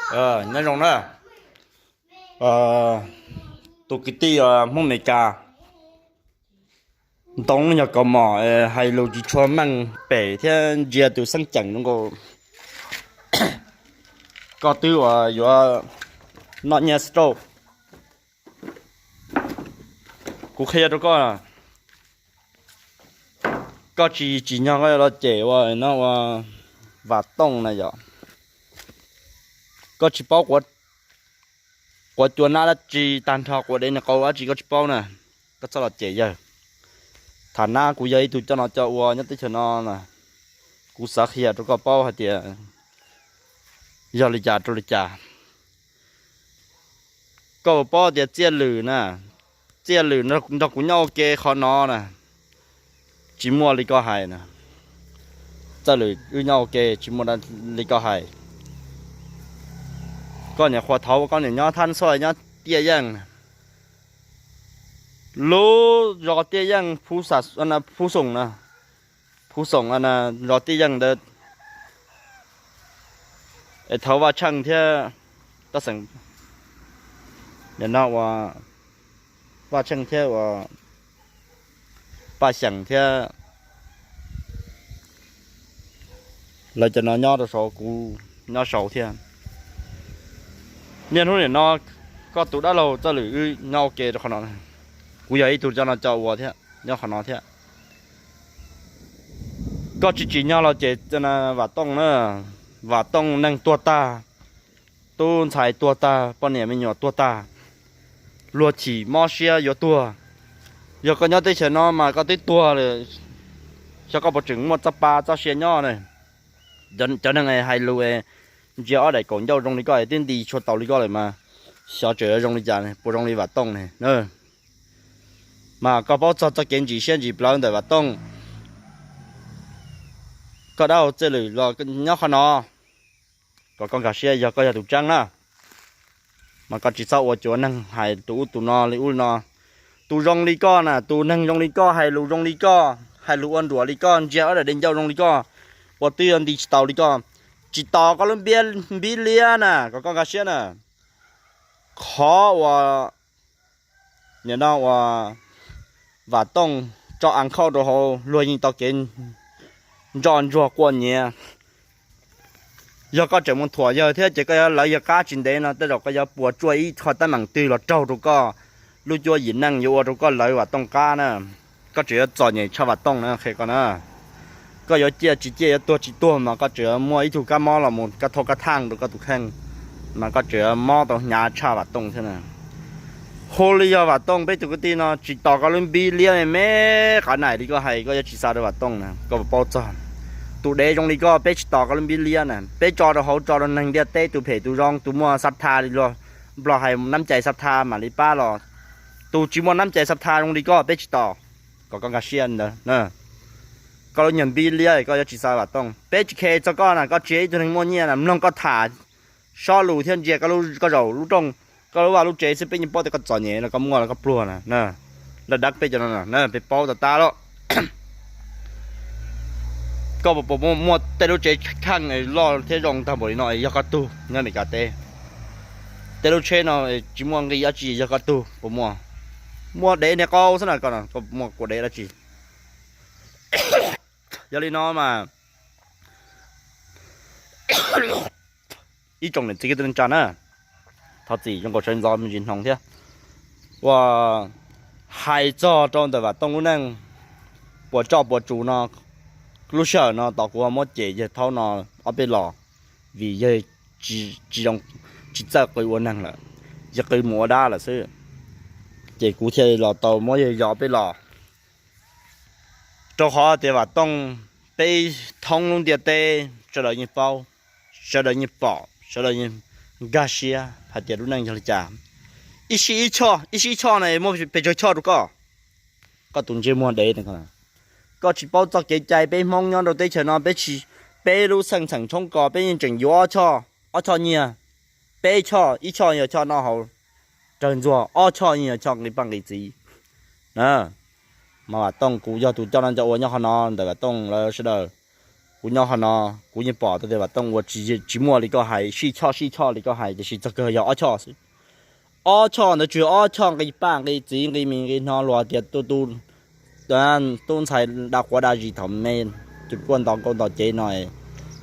Nyob zoo na, tus kwv tij Hmoob Amelikas, ntoo yog kaus mom, hais lus tsis tshua meej pem thiab ntsia tus xeeb ceem zoo nkaus koj twb uas yuav noj nyiaj stroke. Kuv qhia rau koj, koj tsis tsim nyog koj los cem ua no ua Vam Tooj na yom. Koj tsis paub quav cua nab dab tsi tag nrho, quav dev niag qau dab tsi koj tsis paub na, koj txhob los cem yawg. Tham nab kuv yog ib tug coj no coj ua nyob teb chaws no na, kuv xav qhia rau koj paub hais tias yog li cas rau li cas. Koj puas paub tias Txiaj Lwm na, Txiaj Lwm nrog kuv nyob ua ke qhov no na, tsis muaj li koj hais na. Txawj Lwm wb nyob ua ke tsis muaj li koj hais. Koj niam qhuas thaud koj niam nyob Thab Xoj nyob Tiaj Yeej, lub zos Tiaj Yeej, Phuv Xoom na, Phuv Xoom zos Tiaj Yeej ntawd, es thaud Vaj Tsheej thiab, tab xeem, no ua Vaj Tsheej thiab ua Paj Xyeem thiab lawv cov no nyob rau saud, kuv nyob saud thiab. Niaj hnub nim no koj tus dab laug Txawj Lwm wb nyob ua ke rau qhov no, kuv yog ib tug coj no coj ua thiab nyob qhov no thiab. Koj tsis tsim nyog los ces Vam Tooj na, Vam Tooj neeg tuag tag, tub ntxhais tuag tag, poj niam me nyuam tuag tag, luag chim mob siab yuav tuag. Yog koj nyob teb chaws no mas koj twb tuag lawm, xyov koj puas tseem muaj txoj pa txoj sia nyob na. Cov neeg hais lus ntsia ob daim kaum ncauj zoo li koj es twb nti tshua tau li koj lawm mas xyov tseem yuav zoo li cas, puas zoo li Vam Tooj ne. Mas koj paub txog txoj kev ntsim siab ntsim plawv ntawm Vam Tooj, koj dab laug Txawj Lwm los nyob qhov no, kom koj nkag siab yog koj yog tus tseeb na. Mas koj tsis txhob ua cuav neeg hais tus ub tus no li ub li no. Tus zoo li koj na, tus neeg zoo li koj, hais lus zoo li koj, hais lus ua nruam li koj, ntsia ob daim de ncauj zoo li koj, ua twb yuav nti tsis tau li koj. Tsis tos koj lub npib liab na, kom koj nkag siab na. Qhov uas nim no uas Vam Tooj tso a khauj rau hauv luag yeej tau kev ntsoj ntsuag quaj nyiav. Yog koj tseem mus thuam yawg thiab ces koj yuav lawv yawg qab tsis ntev no tej zaum koj yuav puas tsuaj ib qho teeb meem twg los raug rau koj lub cuab yim neej yuav ua rau koj lawv Vam Tooj qab na. Koj tseem yuav txom nyem tshaj Vam Tooj na, qhia koj na. Koj yuav ciaj tsis ciaj, yuav tuag tsis tuag mas koj tseem yuav muaj ib tug kab mob los mus kab thauj kab thaj rau koj tus kheej, mas koj tseem yuav mob tau hnyav tshaj Vam Tooj thiab na. Hu li yog Vam Tooj peb tus kwv tij no tsis tos koj lub npib liab me me qhov naim li koj hais, koj yuav tsis xa rau Vam Tooj na, koj puas paub txog. Tus dev zoo li koj peb tsis tos koj lub npib liab na, peb tso rau hauv tso rau neeg ntiaj teb tus phem tus zoo tus muaj xab tha li luag Nplog hais nab cai xab tha mam li pab los. Tus tsis muaj nab cai xab tha zoo li koj peb tsis tos, kom koj nkag siab ntawd. Koj lub nyuag npib liab koj yuav tsis xa Vam Tooj, peb tsis khe txog koj na, koj tsis yog ib tug neeg muaj nyiaj na, mloog koj tham sob lus thiab ntsia koj zaum lub rooj, koj lub vaj lub tsev xwb peb yeej paub tias koj txom nyem los koj muaj los koj pluag na. Laj dab peb cov no peb paub tag tas lawm. Koj puas muaj tej lub tsev kheej loj thiab zoo tag npaum li no yog koj tug nyob Amelikas teb? Tej lub tsheb no tsis muaj nqi dab tsi yog koj tug puas muaj? Muaj dev niag qau xwb na, koj muaj quav dev dab tsi? Yog li no mas ib tsoom niam txiv kwv tij neej tsa na, thov txim zoo nkaus sawv ntxov me ntsis hnoos thiab. Uas hais txog rau ntawm Vam Tooj lub neej puas tsoj puas tsus no, lub sij hawm no tos kuv ho muab cem yawg thaum no ob peb los, vim yawg tsis zoo, tsis txawj qw ua neeg lawm, yawg qw mus ua dab lawm xwb. Ces kuv thiaj li los tau muab yawg yos ob peb los. Rau qhov tias Vam Tooj, peb thoob lub ntiaj teb sawv daws yeej paub, sawv daws yeej pom, sawv daws yeej nkag siab hais tias lub neej yog li cas. Ib sij ib choj, ib sij ib choj na muaj pes tsawg choj rau koj, koj tus ntsej muag dev. Koj tsis paub txoj kev cai peb Hmoob nyob rau teb chaws no, peb tsis, peb lub xeej txheem tshoob kos peb yeej tseem yuav ob choj, ob choj nyiag, peb choj, ib choj yog choj noj haus raws ntxuag, ob choj yeej yog choj nqi paj nqi txiv. Mas Vam Tooj kuv yog tus coj noj coj ua nyob qhov no ntawm Vam Tooj lawv sawv daws, Kuv nyob qhov no, kuv yeej pom tau tias Vam Tooj ua tsis muaj li koj hais, sib choj sib choj li koj hais, tiam sis txog kawg yog ob choj xwb. Ob choj ntawd tsuas yog ob choj nqi paj nqi txiv, nqi mis nqi hno, luag tias tu tu tub ntxhais da quav da zis thaum me, tus kuaj nto nkauj nto cev no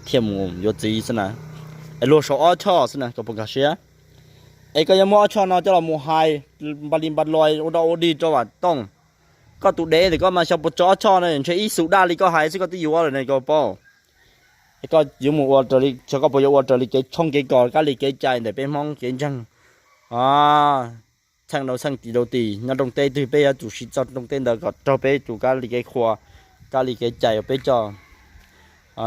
thiaj mus yuav txiv xwb na. Es luag sau ob choj xwb na, koj puas nkag siab? Es koj yuav muab ob choj no coj los mus hais npa li npa loi ua dog ua dig rau Vam Tooj. Koj tus dev ntawm koj mas xyov puas tso ob choj no, ntshe ib xu daj li koj hais xwb koj twb yuav lawm ne, koj paub. Koj yuav mus ua raws li, xyov koj puas yuav ua raws li kev tshoob kev kos, kab li kev cai ntawm peb Hmoob kev ntseeg. Txheej rau txheej, tim rau tim, nyob rooj teb twg peb yuav tsum siv txoj rooj teb ntawd kom raug peb tus kab li kev qhua, kab li kev cai uas peb coj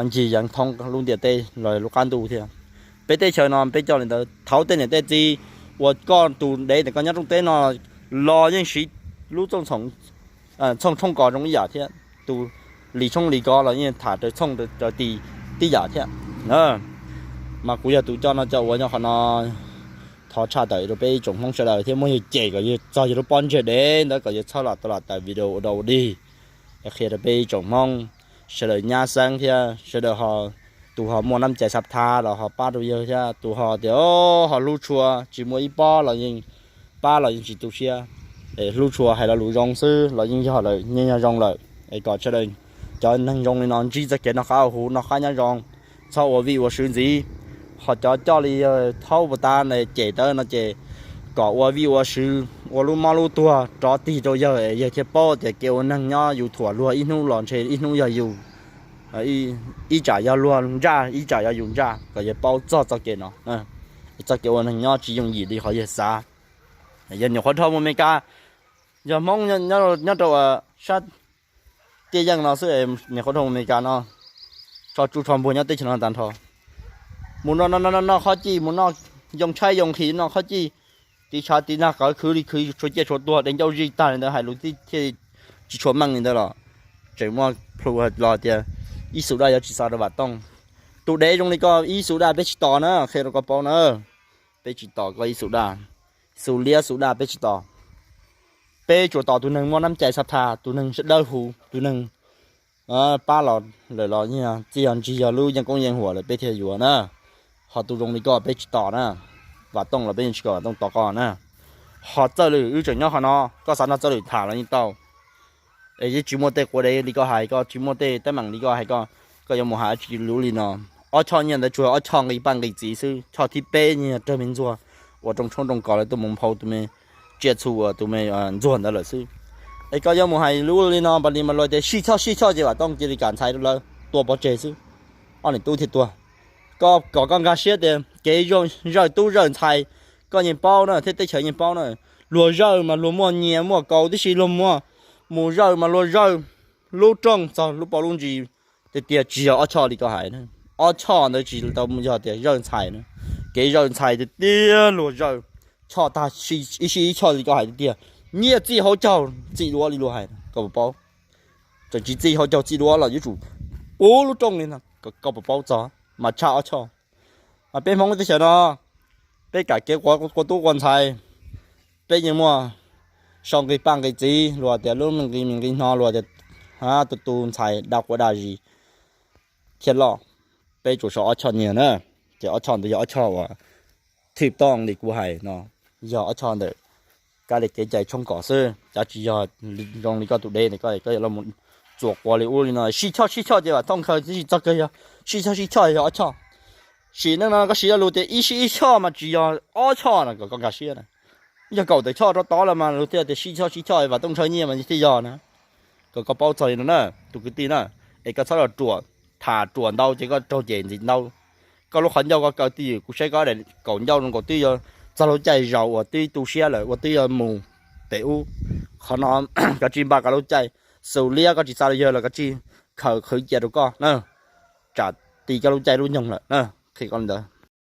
ncig yeev thoob lub ntiaj teb los lub qab ntuj thiab. Peb teb chaws no peb coj li ntawd, thaum tej niam tej txiv uas koj tus dev ntawm koj nyob rooj teb no los yeej siv lub txooj txhooj kos zoo ib yam thiab, tus lis tshoob lis kos los yeej tham raws txhooj raws tis tib yam thiab. Mas kuv yog tus coj no coj ua nyob qhov no, thov tshaj tawm rau peb ib tsoom Hmoob sawv daws thiab muab yawg cem kom yawg txog yawg lub pob ntseg dev ntawd kom yawg txhob lam tau lam tawm video ua dog ua dig. Es qhia rau peb ib tsoom Hmoob sawv daws nyab xeeb thiab sawv daws ho, tus ho muaj nab cai xav tha los ho pab rau yawg thiab, tus ho tias ho hlub tshua tsis muaj ib pob los yeej pab los yeej tsis tu siab. Es hlub tshua hais lo lus zoo xwb los yeej yog lawm, yeej yog zoo lawm. Es kom sawv daws cov neeg zoo li no ntsib txoj kev noj qab huv noj qab nyob zoo, txhob ua vij ua sw ntxiv. Ho cov coj li yawg thaub puas tas cem tawv no ces kom ua vij ua sw, ua lub mob lub tuag rov tig rau yawg, yawg thiaj paub tias kev ua neeg nyob yus thuam luag ib hnub los ntshe ib hnub yog yus, ib tsam yog luag ntsaj ib tsam yog yus ntsaj, kom yawg paub txog txoj kev no. Txoj kev ua neeg nyob tsis yooj yim li qhov yawg xav. Yog nyuam qhuav dhau mus Amelikas, yog Hmoob nyob rau sab tiaj yeej no xwb, nyuam qhuav dhau mus Amelikas no, tso tsuj tso npuag nyob teb chaws no tag nrho. Mus no no no no qhob cij, mus noj yoo tshaib yoo nqhis noj qhob cij, tiv tshav tiv nag qawv khwv li khwv tshuav ciaj tshuav tuag, dev ncauj zij tag li ntawd, hais lus tib thiaj tsis tshua meej li ntawd los tseem muaj plhu los tias ib xu daj yuav tsis xa rau Vam Tooj. Tus dev zoo li koj ib xu daj peb tsis tos na, qhia rau koj paub na, peb tsis tos koj ib xu daj, xu liab xu daj peb tsis tos. Peb tsuas tos tus neeg muaj nab cai xav tha, tus neeg dawb huv, tus neeg pab los lawm los txij yog ntsig yog lub yeej koob yeej huam lawm peb thiaj yuav na. Ho tus zoo li koj peb tsis tos na, Vam Tooj los peb yeej tsis kom Vam Tooj tos koj na. Ho txawj lwm wb tseem nyob qhov no, koj xav nrog txawj lwm tham los yeej tau. Es yeej tsis muaj tej quav dev li koj hais, koj tsis muaj tej teeb meem li koj hais, koj, koj yuav mus hais tsis lub li no. Ob choj nyiaj ntawd tsuas ob choj nqi paj nqi txiv xwb, choj thib peb nyiaj yog raug me ntxuag uas rooj tshoob rooj kos lawv tuaj mus nphau tus me tsiaj txhu uas tus me ntxuag ntawd lawm xwb. Es koj yuav mus hais lub li no npaum li mas luag tias sib choj sib choj ces Vam Tooj cia li kam ntxhais rau lawv tua pov tseg xwb, ob niam tub thiaj tuag. Koj kom koj nkag siab tias kev zawj tub zawj ntxhais, koj yeej paub na thiab teb chaws yeej paub na, luag zawj mas luag muaj nyias muaj kaus tib si, luag muaj, mus zawj mas luag zawj lub rooj txog lub paus lub ntsis tiag tiag, tsis yog ob choj li koj hais na. Ob choj ntawd tsis tau yog tias zawj ntxhais na, kev zawj ntxhais tiag tiag luag zawj choj tag, ib sij ib choj li koj hais tiag tiag, nyiaj txij hauv caug txij duav li luag hais, koj puas paub? Tseem tsis txij hauv caug txij duav los yuav tsum puv lub rooj li no, koj puas paub txog? Mas tshaj ob choj. Mas peb Hmoob teb chaws no, peb kam kev qua tub qua ntxhais, peb yeej muaj sau nqi paj nqi txiv, luag tias lub nqi mis nqi hno, luag tias tus tus ntxhais da quav da zis thiaj loj. Peb tsuas sau ob choj nyiaj na, ces ob choj ntawd yog ob choj uas thwj toj li kuv hais no, yog ob choj ntawm kab li kev cai tshoob kos xwb, cov tsis yog zoo li koj tus dev ntawm koj, koj yuav los txuas quav li ub li no, sib choj sib choj ces Vam Tooj khaws tib si txog kawg yog sib choj sib choj yog ob choj. Sim neej no koj siv lo lus tias ib sib ib choj mas tsis yog ob choj na, kom koj nkag siab na. Yog kaum tawm choj rau tod lawm mas luag thiaj tias sib choj sib choj Vam Tooj ntshaw nyiaj mas thiaj yog na. Kom koj paub txog li no na, tus kwv tij na, es koj txhob los ruam, tham ruam ntau ces koj raug cem ntxiv ntau. Koj lub qhov ncauj koj kaw twj ywm, kuv saib koj daim kaum ncauj zoo nkaus twb yuav txog lub caij zaus uas twb tu siab lawm uas twb yuav mus pem ub. Qhov no koj tsis npaj koj lub caij, xus liab koj tsis xa rau yawg los koj tsis khaws qhwv cia rau koj na, tsam ti koj lub caij lub nyoog lawm na, qhia koj li ntawd.